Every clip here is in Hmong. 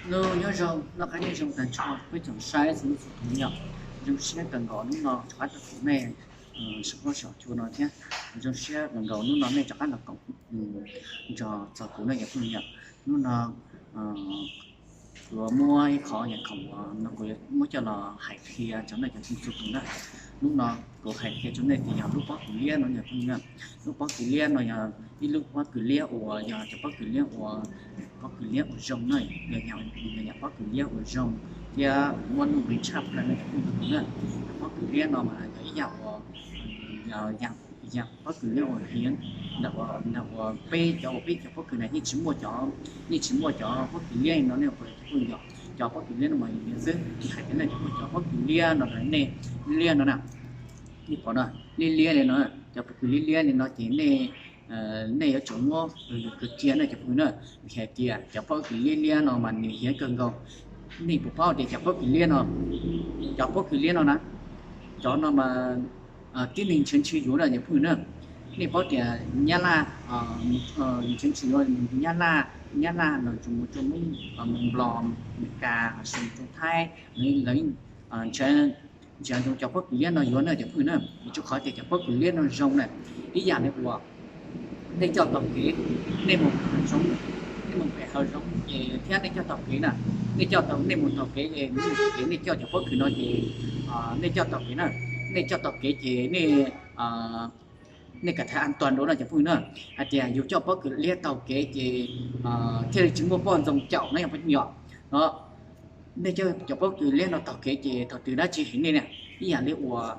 Nyob zoo, noj qab nyob zoo tag nrho peb tsoom saib txhua leej txhua tus yom. Zoo siab kawg nkaus hnub no rov qab tau pom nej saum huab saum cua no thiab. Zoo siab kawg nkaus hnub no nej rov qab los koom nrog txog kuv no cov phooj ywg. Hnub no kuv muab ib qho yam khoom no kuv muab coj los hais qhia rau nej cov phooj ywg txhua tus na. Hnub no kuv hais qhia rau nej tias yog lub pob kws liab no yog phooj ywg, lub pob kws liab no yog ib lub pob kws liab uas yog cov pob kws liab uas, pob kws liab uas zoo na, yog yam pob kws liab uas zoo thiab muaj nuj nqis tshaj plaws no cov phooj ywg na. Cov pob kws liab no mas yog ib yam uas, yam pob kws liab uas hiav, ntawm uas peb cov, peb cov pob kws na yeej tsis muaj cov, yeej tsis muaj cov pob kws liab no ne, cov phooj ywg. Cov pob kws liab no mas yog hiav xwb, hais tias nej cov, cov pob kws liab no, nej liab no na, nej pom no, liab liab li no, cov pob kws liab liab li no ces nej, nej yuav tsum muab kwv cia na cov phooj ywg na. Vim hais tias cov pob kws liab liab no mas nws hiav kawg nkaus. Nej puas paub tias cov pob kws liab no, cov pob kws liab no na, cov no mas tib neeg nrhiav ntshiv yuav na cov phooj ywg na. Nej paub tias Nyab Laj, nrhiav ntshiv yuav Nyab Laj, Nyab Laj los tsuas mus rau Nplog, Meskas, tsuas mus rau Thaib, lawv nrhiav, nrhiav cov pob kws liab no yuav na cov phooj ywg na. Vim rau qhov tias cov pob kws liab no zoo na, ib yam li uas nej coj taug kev, nej mus hav zoov, nej mus pem hav zoov ces thiab nej coj taug kev na, nej coj taug, nej mus taug kev es, nej coj cov pob kws no ces nej coj taug kev na, nej coj taug kev ces nej, nej kam thav an toàn dua no cov phooj ywg na. Hais tias yus coj pob kws liab taug kev ces thiaj li tsis muaj poj ntxoog caum no yog phooj ywg. Nej coj cov pob kws liab no taug kev ces thaum twg dab tsi heev nej na, ib yam li uas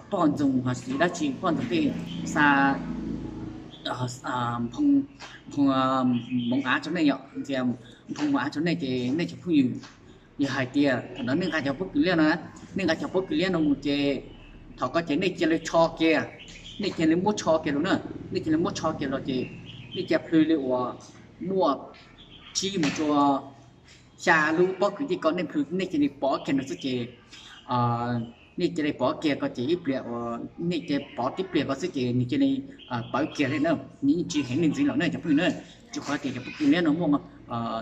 poj ntxoog ho xis dab tsi, poj ntxoog tej xa phoo, phoo moov av rau nej yom, ntxias phoo moov av rau nej ces nej cov phooj ywg, yog hais tias thaum no nej nqa cov pob kws liab no, nej nqa cov pob kws liab no mus ces thaum ko ces nej cia li tsho kiag, nej cia li muab tsho kiag los na, nej cia li muab tsho kiag los ces nej cia plhws li uas muaj tsib mus rau xya lub pob kws tej ko, nej plhws nej cia li pov kiag nws xwb ces, nej cia li pov kiag ko ces ib pliag uas nej cia li pov tib pliag ko xwb ces nws cia li pawv kiag li na, nws yeej tsis heev li ntxiv lawm na cov phooj ywg na. Rau qhov tias cov pob kws liab no muaj,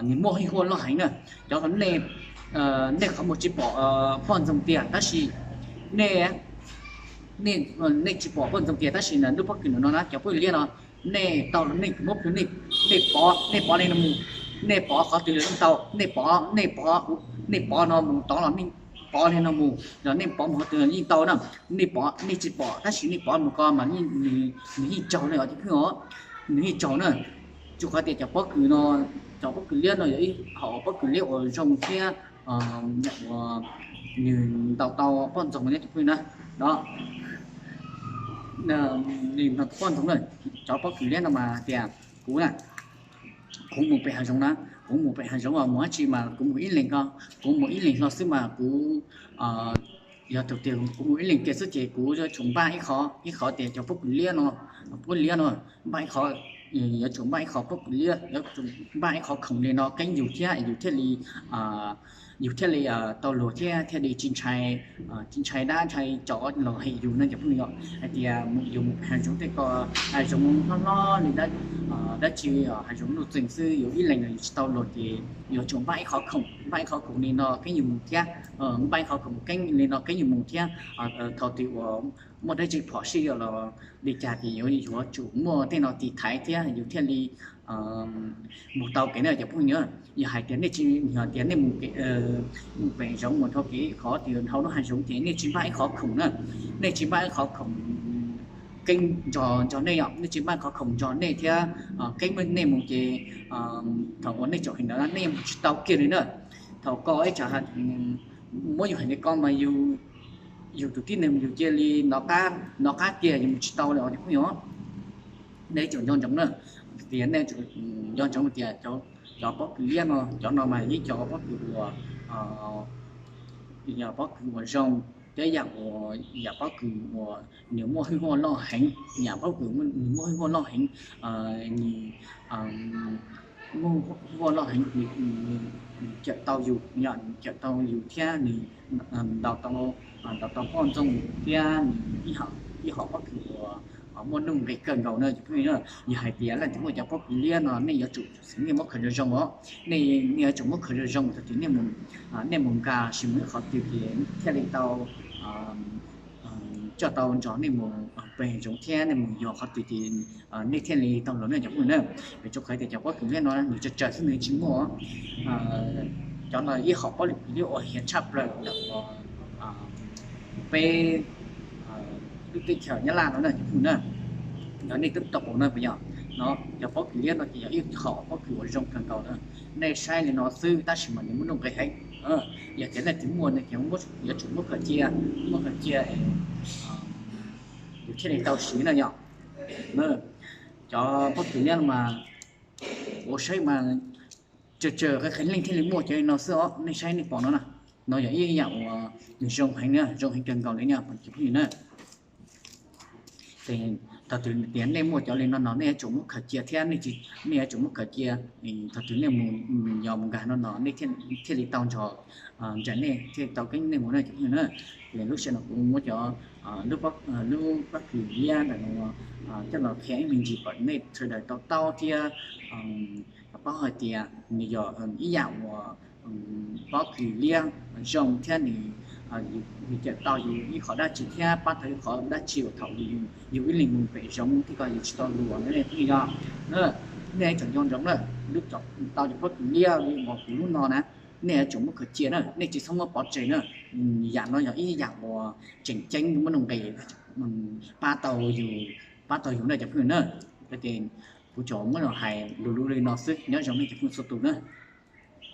nws muaj hwj huam loj heev na. Cov nej, nej qhov muag tsis pom poj ntxoog tiag tab sis nej, nej tsis pom poj ntxoog tiag tab sis na lub pob kws no na cov pob kws liab no, nej tau los nej muab plhws, nej pov, nej pov li no mus, nej pov qhov twg los yeej tau, nej pov, nej pov, nej pov no mus tod los nej pov li no mus los nej pov mus qhov twg los yeej tau na. Nej pov, nej tsis pom tab sis nej pov mus ko mas nws yeej tsaug na cov phooj ywg, nws yeej tsaug na. Rau qhov tias cov pob kws no, cov pob kws liab no yog ib hom pob kws liab uas zoo thiab, yam uas nws ntaus tau poj ntxoog na cov phooj ywg na. Nws ntaus tau poj ntxoog na. Cov pob kws liab no mas tias kuv na, kuv mus pem hav zoov na, kuv mus pem hav zoov mus dab tsi mas kuv mus ib leeg ko, kuv mus ib leeg hlo xwb mas kuv, yog thaum tias kuv mus ib leeg kiag xwb ces kuv yuav tsum npaj ib qho, ib qho tias cov pob kws liab no, pob kws liab no, npaj ib qho, yuav tsum npaj ib qho pob kws liab, yuav tsum npaj ib qho khoom li no keeb yus thiab yus thiaj li, yus thiaj li tau luag thiab thiaj li tsis ntshai, tsis ntshai dab ntshai tsov los hem yus no cov phooj ywg. Hais tias yus mus hav zoov tej ko, hav zoov hlob hlob li dab tsi, hav zoov nuj txeeg xwb yus ib leeg yus tsis tau luag ces yuav tsum npaj ib qho khoom, npaj ib qho khoom li no keeb yus mus thiab, npaj ib qho khoom keeb li no keeb yus mus thiab. Thaum twg uas muaj dab tsi phom sij los li cas ces yuav, yuav tsum muaj tej no tiv thaiv thiab yus thiaj li mus tau kev na cov phooj ywg. Yog hais tias nej tsis, yog tias nej mus, mus pem zoov mus dhau kev qhov tias dhau lub hav zoov ces nej tsis npaj ib qho khoom na, nej tsis npaj ib qho khoom keeb nrog, nrog nej yom, nej tsis npaj qhov khoom nrog nej thiab keeb nej mus ces thaum uas nej tsaum heev ntawd nej mus tsis tau kiag li na. Thaum ko ib tsam muab yus hais li ko mas yus, yus tus tib neeg yus cia li nov qab, nov qab kiag yus mus tsis tau li os cov phooj ywg. Nej tsum nco ntsoov na, tias nej tsum nco ntsoov tias cov pob kws liab no, cov no mas yeej cov pob kws uas, yam pob kws uas zoo, thiab yam uas, yam pob kws uas nws muaj hwj huam loj heev, yam pob kws nws muaj hwj huam loj heev, nws muaj hwj huam loj heev, nws cawm tau yus, nws cawm tau yus thiab nws ntaus tau, ntaus tau poj ntxoog thiab nws ib hom pob kws uas muaj nuj nqis kawg nkaus na cov phooj ywg na. Yog hais tias leej twg muaj cov pob kws liab no nej yuav tsum xeev nej muab khaws zoo zoo os. Nej yuav tsum muab khaws zoo zoo thaum twg nej mus, nej mus nkag sis mus ib qhov twg ces thiaj li tau coj tau nrog nej mus pem zoov thiab nej mus yos qhov twg ces nej thiaj li tau los na cov phooj ywg na. Vim rau qhov tias cov pob kws liab no nws tsawg tsawg xwb nws tsis muaj. Cov no ib qho pob kws liab uas hiam tshaj plaws ntawm peb lub teb chaws Nyab Laj no na cov phooj ywg na. Yog nej twb tau pom no puas yog? No cov pob kws liab no ces yog ib qho pob kws uas zoo kawg nkaus na. Nej saib li no xwb tab sis mas nws muaj nuj nqis heev. Yog tias leej twg muaj no ces yuav tsum muab khaws cia, muab khaws cia yus thiaj li tau siv na yom. Cov pob kws liab no mas ua saib mas tsawg tsawg qee qee leej thiaj li muaj cov li no xwb os. Nej saib nej pom no na, no yog ib yam uas nws zoo heev na, zoo heev kawg nkaus li na cov phooj ywg na. Thaum twg tias nej muaj cov li no no nej yuav tsum muab khaws cia thiab, nej yuav tsum muab khaws cia. Thaum twg nej mus yos mus nkag no no nej thiaj li tau nrog, nrog nej thiaj li tau keeb nej mus na cov phooj ywg na. Ces lub sij hawm no kuv muab cov, lub pob kws liab ntawm no coj los qhia ib me ntsis kom nej sawv daws tau taub thiab paub hais tias nws yog ib yam uas pob kws liab zoo thiab nws, nws cawm tau yus ib qho dab tsi thiab pab tau ib qho dab tsi uas thaum yus ib leeg mus pem zoov thiab ko yus tsis tau luag na nej phooj ywg. Nej tseem nco ntsoov na, lub tau cov pob kws liab li uas kuv lub no na, nej yuav tsum muab khaws cia na, nej tsis txhob muab pov tseg na. Yam no yog ib yam uas tseem ceeb muaj nuj nqis, pab tau yus, pab tau yus na cov phooj ywg na. Ces kuv tsuas muab los hais lus lus li no xwb, nyob zoo nej cov phooj ywg txhua tus na.